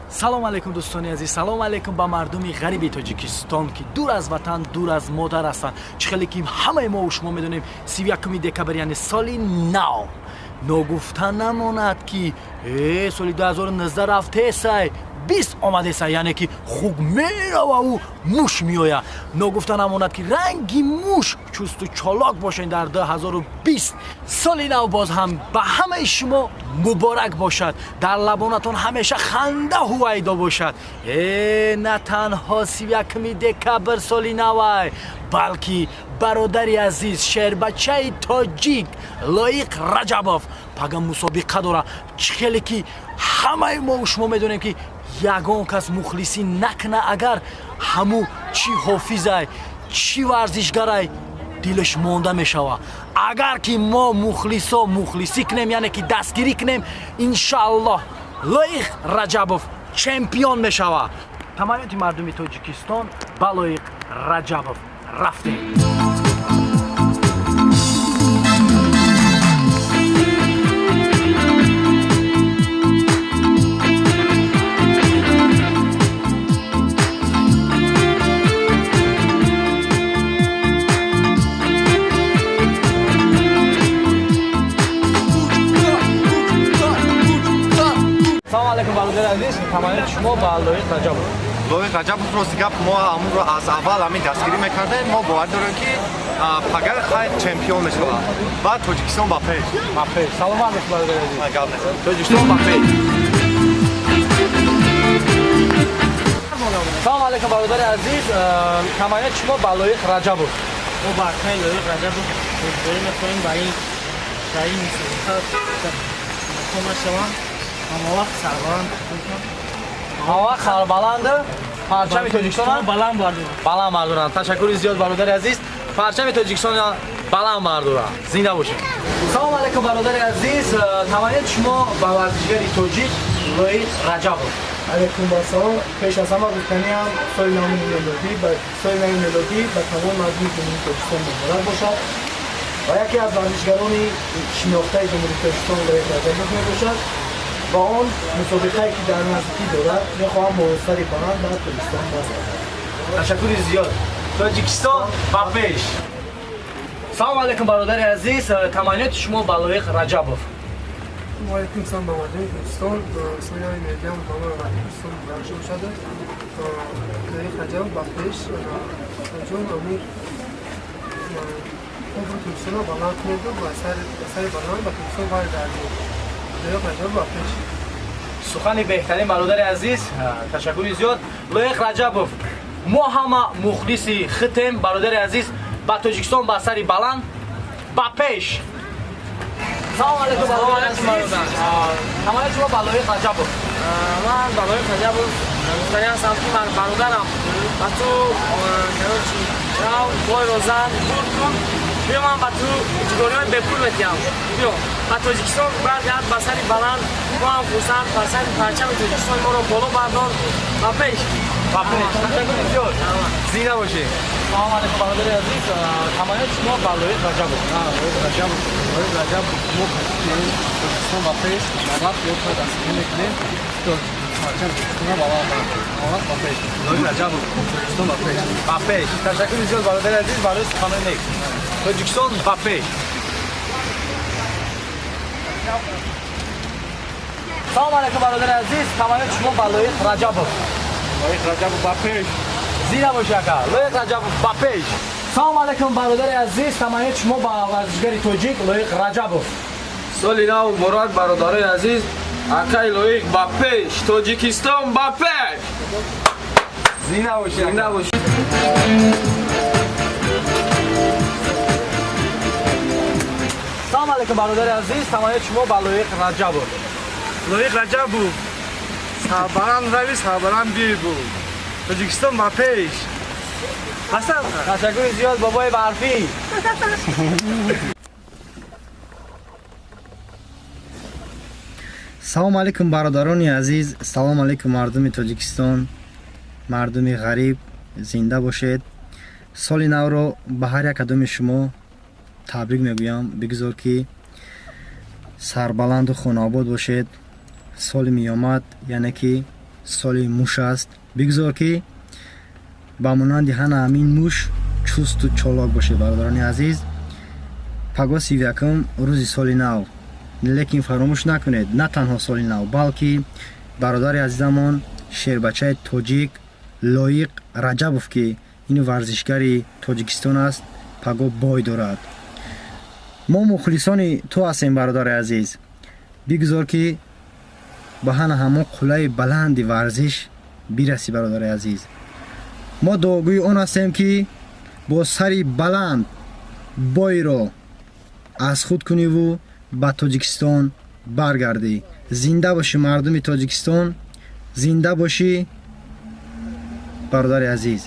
Салом алейкум, дӯстони азиз, салом алейкум ба мардуми ғариби Тоҷикистон, ки дур аз ватан, дур аз модар ҳастанд. Чӣ хеле ки ҳамаи мо шумо медонем, 31 декабр, яъне соли нав. Ногуфта намонад, ки соли 2019 рафтесай, 20 омадеса, яъне ки хук мерававу муш меояд. Ногуфта намонад, ки ранги муш чусту чолок бошед дар 2020. Соли нав боз ҳам ба ҳамаи шумо муборак бошад, дар лабонатон ҳамеша ханда ҳувайдо бошад. На танҳо 31 декабр соли навай, балки бародари азиз, шербачаи тоҷик Лоиқ Раҷабов пага мусобиқа дора. Чӣ хеле ки ҳамаи мо шумо медонем, ки ягон кас мухлисӣ накуна, агар ҳаму чӣ ҳофизай, чӣ варзишгарай, дилаш монда мешавад. Агар ки мо мухлисо мухлисӣ кунем, яъне ки дастгирӣ кунем, иншааллоҳ Лоиқ Раҷабов чемпион мешавад. Тамаёти мардуми Тоҷикистон ба Лоиқ Раҷабов. Рафтем. Салом алейкум, бародари азиз, тамаёти шумо ба Лоиқ Раҷабов. Лоиқ Раҷабов, рости гап, мо амонро аз аввал ҳамин дастгирӣ мекардем. Мо бовар дорем, ки пагар хайр чемпион мешавад ва Тоҷикистон ба пеш. Ба пеш. Саломат бошед, бародари азиз. Гап нест. Тоҷикистон ба пеш. Салом алейкум, бародари азиз, тамаёти шумо ба Лоиқ Раҷабов. Мо ба акаи Лоиқ Раҷабов рӯзгорӣ мехоҳем, ба ин дар ин мусобиқа ноком нашаванд, ҳамавақт сарбаланд. Ҳамавақт сарбаланд, парчами Тоҷикистон баланд бардоранд. Баланд бардоранд. Ташаккури зиёд, бародари азиз. Парчами Тоҷикистон баланд бардоранд. Зинда бошед. Салом алейкум, бародари азиз, тамаёти шумо ба варзишгари тоҷик Лоиқ Раҷабов. Алейкум ассалом. Пеш аз ҳама гуфтаниам, соли нави мелодӣ ба соли нави мелодӣ ба тамоми мардуми Ҷумҳурии Тоҷикистон муборак бошад ва яке аз варзишгарони шинохтаи Ҷумҳурии Тоҷикистон Лоиқ Раҷабов мебошад ва он мусобиқае, ки дар наздикӣ дорад, мехоҳам бо сари баланд ба Тоҷикистон баргардад. Ташаккури зиёд. Тоҷикистон ба пеш. Салом алейкум, бародари азиз, таманниёти шумо ба Лоиқ Раҷабов. Алейкум салом ба мардуми Тоҷикистон. Соли нави мелодиам ба мардуми Тоҷикистон муборак бошад. Лоиқ Раҷабов ба пеш. Ҷон амир обрӯи Тоҷикистонро баланд кунеду ба сари баланд ба Тоҷикистон баргардед. Лоиқ Раҷабов ба пеш. Сухани беҳтарин, бародари азиз, ташаккури зиёд. Лоиқ Раҷабов, мо ҳама мухлиси хитем, бародари азиз. Ба Тоҷикистон ба сари баланд, ба пеш. Салом алейкум, бародари азиз, тамаёти шумо ба Лоиқ Раҷабов. Ман ба Лоиқ Раҷабов гуфтанӣ ҳастам, ки ман бародарам ба ту, короче, рав, бойро зан, бурд кун, биё, ман ба ту ҷигориҳои бепул метиҳам. Биё, ба Тоҷикистон баргард ба сари баланд, мо ҳам хурсанд. Парчами Тоҷикистони моро боло бардор. Ба пеш. Ба пеш. Ташаккури зиёд, зинда бошед. Салом алейкум, бародари азиз, тамаёти шумо ба Лоиқ Раҷабов. Лоиқ Раҷабов, Лоиқ Раҷабов, мо Тоҷикистон ба пеш, навад ёдро дастгирӣ мекунем, парчами Тоҷикистонро баланд бардор, ба пеш. Лоиқ Раҷабов, Тоҷикистон ба пеш. Ба пеш. Ташаккури зиёд, бародари азиз, барои суханои нек. Тоҷикистон ба пеш. Салом алейкум, бародари азиз, тамаёти шумо ба Лоиқ Раҷабов. Лоиқ Раҷабов ба пеш. Зинда боши, ака. Лоиқ Раҷабов ба пеш. Салом алейкум, бародари азиз, тамаёти шумо ба варзишгари тоҷик Лоиқ Раҷабов. Соли нав муборак, бародарои азиз. Акаи Лоиқ ба пеш, Тоҷикистон ба пеш. Зинда боши. Зинда боши. Салом алейкум, бародари азиз, тамаёти шумо ба Лоиқ Раҷабов. Лоиқ Раҷабов, сарбаланд рави, сарбаланд биёй, Тоҷикистон ба пеш. Ҳасан. Ташаккури зиёд, бобои барфӣ. Салом алейкум, бародарони азиз, салом алейкум, мардуми Тоҷикистон, мардуми ғариб, зинда бошед. Соли навро ба ҳар як кадоми шумо табрик мегӯям. Бигзор, ки сарбаланду хонаобод бошед. Соли меомад, яъне ки Соли муш аст. Бигзор, ки ба монанди ҳана ҳамин муш чусту чолок бошед, бародарони азиз. Паго 31-ум, рӯзи соли нав. Лекин фаромӯш накунед, на танҳо соли нав, балки бародари азизамон, шербачаи тоҷик Лоиқ Раҷабов, ки ин варзишгари Тоҷикистон аст, паго бой дорад. Мо мухлисони ту ҳастем, бародари азиз. Бигзор, ки ба ҳана ҳамон қуллаи баланди варзиш бирасӣ, бародари азиз. Мо дуогӯи он ҳастем, ки бо сари баланд бойро аз худ куниву ба Тоҷикистон баргардӣ. Зинда бошӣ, мардуми Тоҷикистон, зинда бошӣ, бародари азиз.